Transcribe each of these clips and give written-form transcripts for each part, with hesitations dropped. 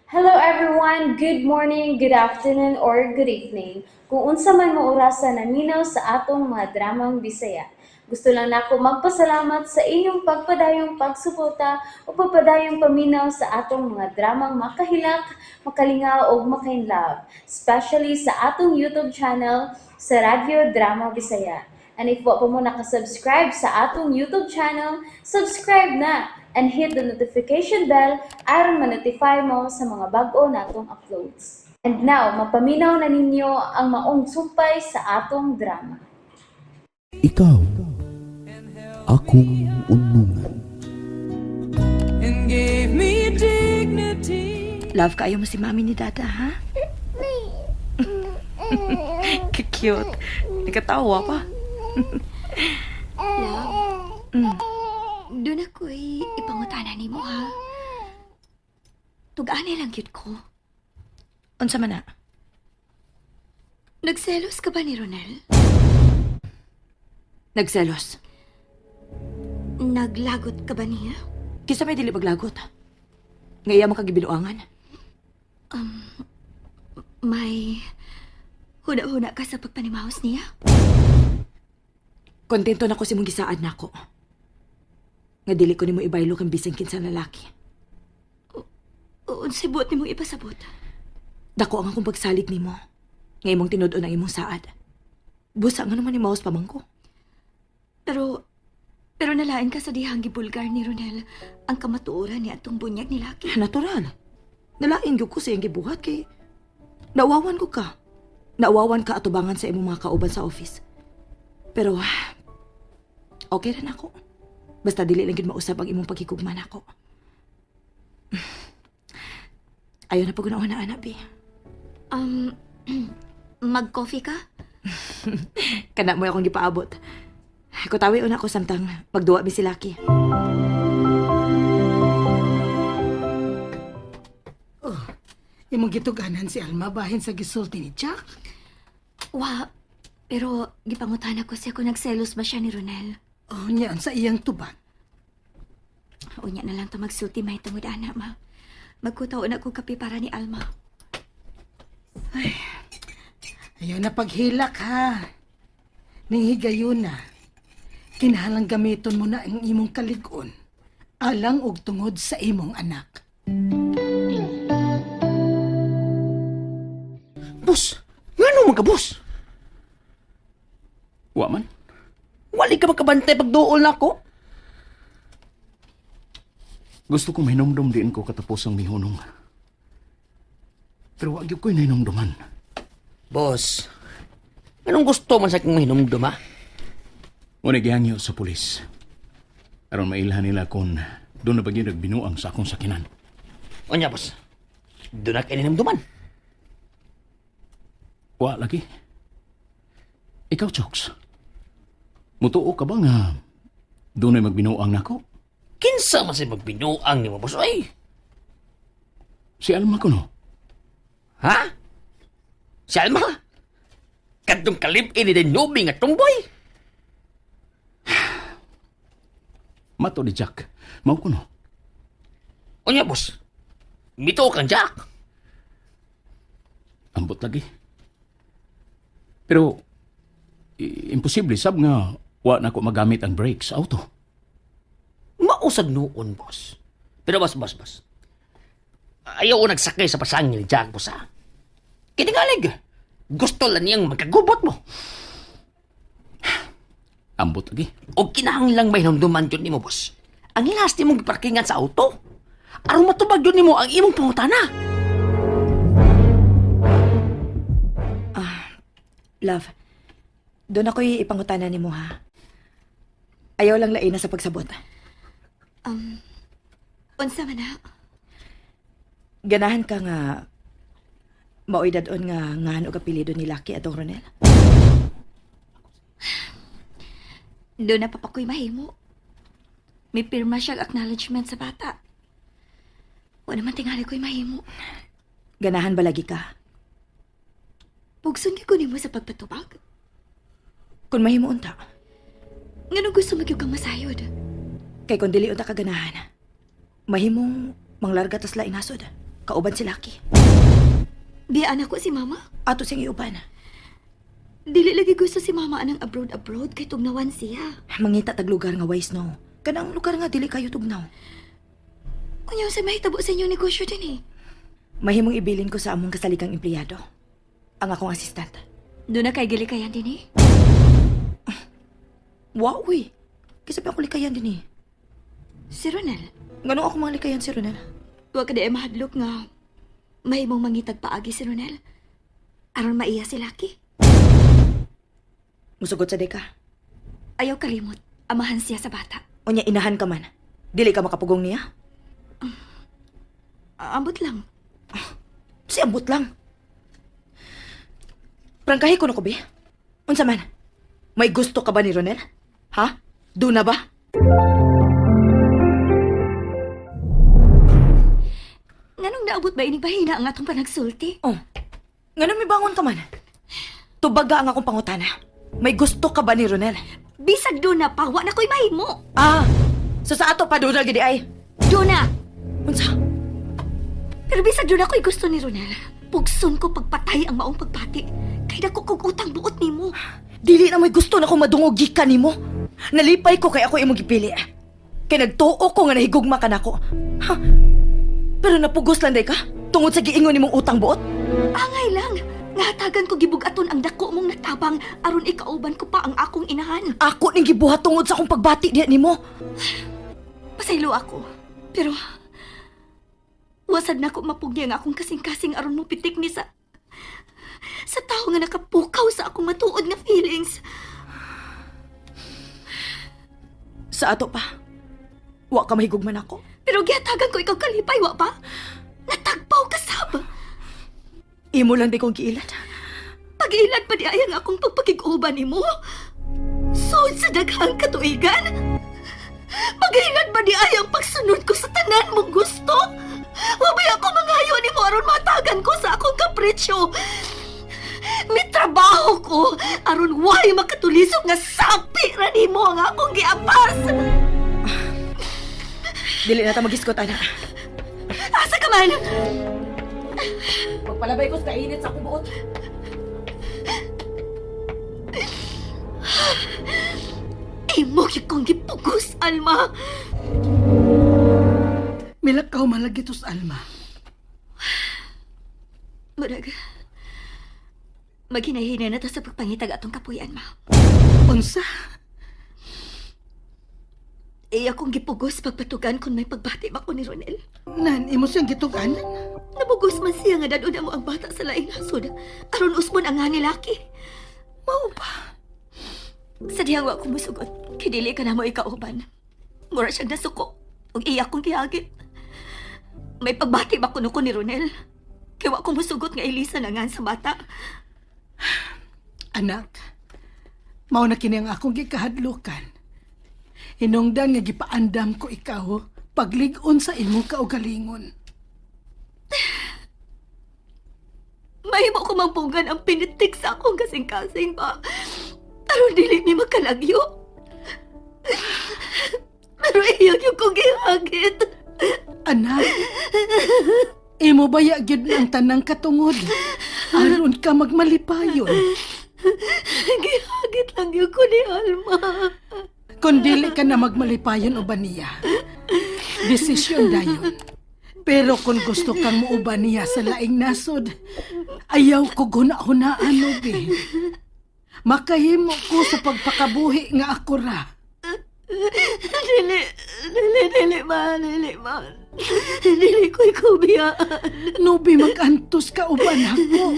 Hello everyone! Good morning, good afternoon, or good evening. Kung unsa man mo orasa naminaw sa atong mga dramang Bisaya. Gusto lang nako magpasalamat sa inyong pagpadayong pagsuporta o pagpadayong paminaw sa atong mga dramang makahilak, makalingaw ug makainlove, especially sa atong YouTube channel sa Radyo Drama Bisaya. And if wa pa mo nakasubscribe sa atong YouTube channel, subscribe na and hit the notification bell aron ma-notify mo sa mga bag-o natong uploads. And now, mapaminaw na ninyo ang maong sumpay sa atong drama. Ikaw, akong unungan. And gave me dignity. Love kaayo mo si mami ni Dada, ha? Ka-cute. Nakatawa pa. Love, doon ako'y ipangutana nimo ha. Tug-anay lang gyud ko. Unsa man na? Nagselos ka ba ni Ronel? Nagselos. Naglagot ka ba niya? Kinsa may dili maglagot. Nga iya mo kagibinuangan. May huna-huna ka sa pagpanimahos niya? Kontento na ko sa imong gisaad nako. Nga dili ko nimo ibaylo kang bisan kinsa lalaki. Unsay buot nimong ipasabot? Dako ang akong pagsalig nimo. Nga imong tinud-on ang imong saad. Busa nga naman ni Maus pa man ko. Pero nalain ka sa dihang gibulgar ni Ronel ang kamatuoran ni atong bunyag ni Lucky. Natural. Nalain gyud ko sa iyang gibuhat kay nauwawan ko ka. Nauwawan ka atubangan sa imong mga kauban sa office. Pero okay ra nako. Basta dili lang gyud mausab ang imong paghigugma nako. Ayaw na pag na anak, bi. Mag-coffee ka? Kana mo akong gipaabot. Kutawi una ko samtang pagduwa mi si Lucky. Imong gituganan si Alma bahin sa gisulti ni Jack. Wa, pero gipangutana ko siya kung nagselos ba siya ni Ronel. Oh, niya sa iyang tubag. Unya na lang ta magsulti may tungod ana, ma. Magkutaw na ko kape para ni Alma. Ayaw na paghilak ha. Ning higayon na. Kinahanglang gamiton mo na ang imong kalig-on. Alang og tungod sa imong anak. Boss, ngano man ka, boss? Wa man. Wali ka makabantay pagduol nako. Gusto ko mahinumdum diin ko katapos ang mihunong. Pero wa gyud ko'y nahinumduman. Boss, anong gusto man sa akong mahinumdum, ha? Ngunit gihangyo sa pulis. Aron mailhan nila kung doon na ba gyud nagbinuang sa akong sakinan. Unya, boss, doon na kayo hinumduman. Wa lagi. Ikaw, Chokes. Mutuo ka ba nga doon ay magbinuang nako? Kinsa man sa magbinuang ni mo, boss, oy? Si Alma ko no. Ha? Si Alma? Kadtong kalib-in ni Denobi nga tumboy? Mato di Jack. Mao ko no. Unya, boss, mituo kang Jack. Ambot lagi. Pero imposible sab nga wa na ko magamit ang brakes sa auto. Mausad noon, boss. Pero boss, boss, boss. Ayaw ko nagsakay sa pasangil ni Jack, boss, ha? Kiningalig. Gusto lang niyang magkagubot mo. Ambot lagi. O kinahanglang may hinumduman yun nimo, boss. Ang last nimong giparkingan sa auto. Aron matubag yun nimo ang imong pangutana. Love, doon ako'y ipangutana nimo ha. Ayaw lang lain na sa pagsabot. Unsa man na? Ganahan ka nga maoy dad-on nga ngahan og apelyido ni Lucky atong Ronel. Doon na papakoy mahimo. May pirma siya acknowledgement sa bata. Wala naman tingali ko'y mahimo. Ganahan ba lagi ka? Pugson gyud ko nimo sa pagpatubag. Kung mahimo unta, Nganong gusto mo gyud kang masayod? Kay kung dili unta ka ganahan, mahimong manglarga tas laing nasod. Kauban si Lucky. Biyaan ako si mama. Ato siyang iuban. Dili lagi gusto si mama anang abroad-abroad kay tugnawan siya. Mangita tag lugar nga wise no. Kanang lugar nga dili kayo tugnaw. Unya sa mahitabo sa inyong negosyo din eh. Mahimong ibilin ko sa among kasaligang empleyado. Ang akong assistant. Doon na kay gilikayan din eh. Wow, uy. Kisa pa ako likayan din eh. Si Ronel, Ganun ako mga likayan si Ronel. wa ka di ay mahadlok nga mahimong mangitag paagi si Ronel. Aron maiya si Lucky. Musugot sa deka. Ayaw kalimot, amahan siya sa bata. Unya inahan ka man. Dili ka makapugong niya. Ambot lang. Si ambot lang. Prangkahi ko na ko, be. Unsa man? May gusto ka ba ni Ronel? Ha? Doon na ba? Nganong naabot ba ining bahina ang atong panagsulti? Oh. Ngano may bangon ka man? Tubaga ang akong pangutana. May gusto ka ba ni Ronel? Bisag doon na pa, wa na ko'y mahimo. Ah, so sa ato pa doon na gidi ay. Doon na! Unsa? Pero bisag doon ako'y gusto ni Ronel. Pugson ko pagpatay ang maong pagbati. Kay dako kog utang buot nimo. Dili na may gusto na kong madungog gikan nimo. Nalipay ko kay ako imong gipili. Kay nagtuo ko nga nahigugma ka nako. Ha? Pero napugos lang day ka tungod sa giingon nimong utang buot. Angay lang. Nahatagan ko gibugaton ang dako mong natabang aron ikauban ko pa ang akong inahan. Ako ning gibuhat tungod sa akong pagbati diha nimo. Pasaylo ako. Pero wasad na ko mapugni ang akong kasing-kasing aron mo pitik ni sa tao nga nakapukaw sa akong matuod nga feelings. Sa ato pa. Wa ka mahigugma nako. Pero gihatagan ko ikaw kalipay, wa ba? Natagpaw ka sab. Imo lang di kong giilan. Pag-ilad pa di ay ang akong pagpakig-uban nimo. Sud sa daghang katuigan. Pag-ilad ba di ay ang pagsunod ko sa tanan mong gusto? Wabay ako mangayo nimo aron matagan ko sa akong kapritsyo. May trabaho ko aron way makatulisok nga sapi ra nimo ang akong giapas. Dili na ta magiskot ana. Asa ka man? Pagpalabay ko sa kainit sa akong buot. Imo gyud kong gipugos, Alma. Milakaw malagitos Alma. Murag, maghinay-hinay na ta sa pagpangitag atong kapuyan, ma. Unsa? Iya akong gipugos pagpatugan kung may pagbati ba ko ni Ronel. Nan, imo siyang gituganan? Nabugos man siya nga dadon mo ang bata sa laing nasod. Aron usmon ang nga ni Lucky. Mao ba? Sa dihang wa ko musugot, kay dili ka na mo ikauban. Mura siyang nasuko, ug iya akong gihagit. May pagbati ba kuno ko ni Ronel? Kay wa ko musugot nga Elisa na nga sa bata. Anak, mao na kini ang akong gikahadlukan. Hinungdan nga gipaandam ko ikaw paglig-on sa imong kaugalingon. Mahimo ko mampugan ang pinitik sa akong kasing-kasing ba. Aron dili mi makalagyo. Pero iyag yung kong gihagit. Anak, imo baya gyud na ang tanang katungod. Aron ka magmalipayon. Gihagit lang yung ko ni Alma. Kung dili ka na magmalipayon uban niya, desisyon dayon. Pero kung gusto kang muuban niya sa laing nasod, ayaw ko guna-hunaan, obi. Makahimo ko sa pagpakabuhi nga ako ra. Dili, dili, dili ma, dili ma. Dili ko ikaw biyaan. Nubi magantos ka uban ako.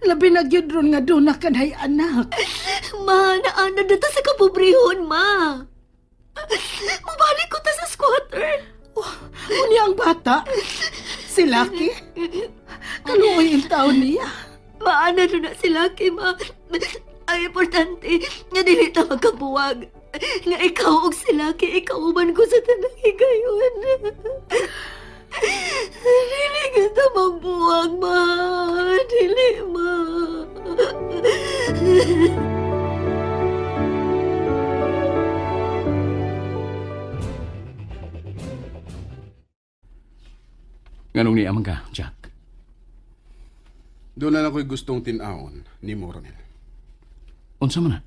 Labi na gyud ron nga doon na kanhay anak. Ma, naana na ta sa kapobrehon, ma. Mabalik ko ta sa squatter. Unya ang bata. Si Lucky. Kaluoy ang taon niya. Maana na na sila kay ma. Ang importante, nga dili ta magkabuwag. Nga ikaw og sila kay ikaw uban ko sa tanang higayon. Dili kita magbuwag, ma. Dili, ma. Nganong niya man ka, Jack? Doon na lang ko'y gustong tinawon ni mo, Ronel. Unsa man na?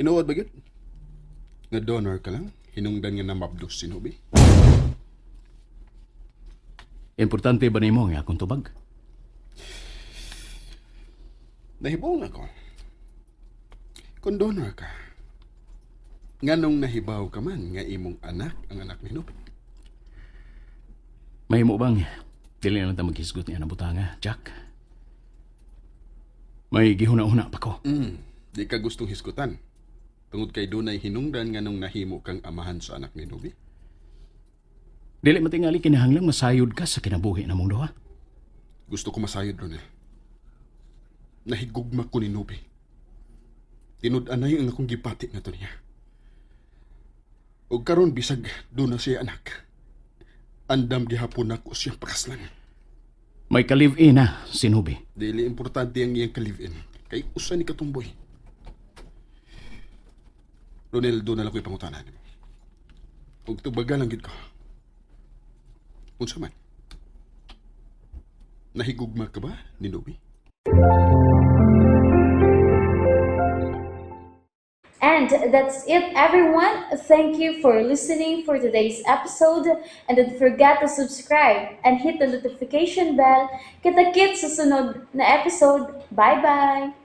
Tinuod ba gyud? Nga donor ka lang, hinungdan nga namabdos si Nubi. Importante ba nimo nga akong tubag? Nahibaw na ko. Kung donor ka, nganong nahibaw ka man nga imong anak ang anak ni Nubi? Mahimo bang dili na lang ta maghisgot niya na butanga, Jack? May gihuna-huna pa ko. Di ka gustong hisgutan. Tungod kay dunay hinungdan nganong nahimo kang amahan sa anak ni Nubi. Dili matingali kinahanglang masayod ka sa kinabuhi namong duha. Gusto ko masayod, Ronel. Nahigugma ko ni Nubi. Tinud-anay ang akong gipati na to niya. Og karon bisag doon na siya anak. Andam gihapon nako siyang pakaslan. May ka-live-in na si Nubi. Dili importante ang iyang ka-live-in. Kay usa ni katumboy. Ronel, doon na lang ko'y pangutanan nimo. Og tubaga lang gid ko. Unsa man? Nahigugma ka ba ni Nubi? And that's it, everyone. Thank you for listening for today's episode. And don't forget to subscribe and hit the notification bell. Kita-kits sa sunod na episode. Bye-bye!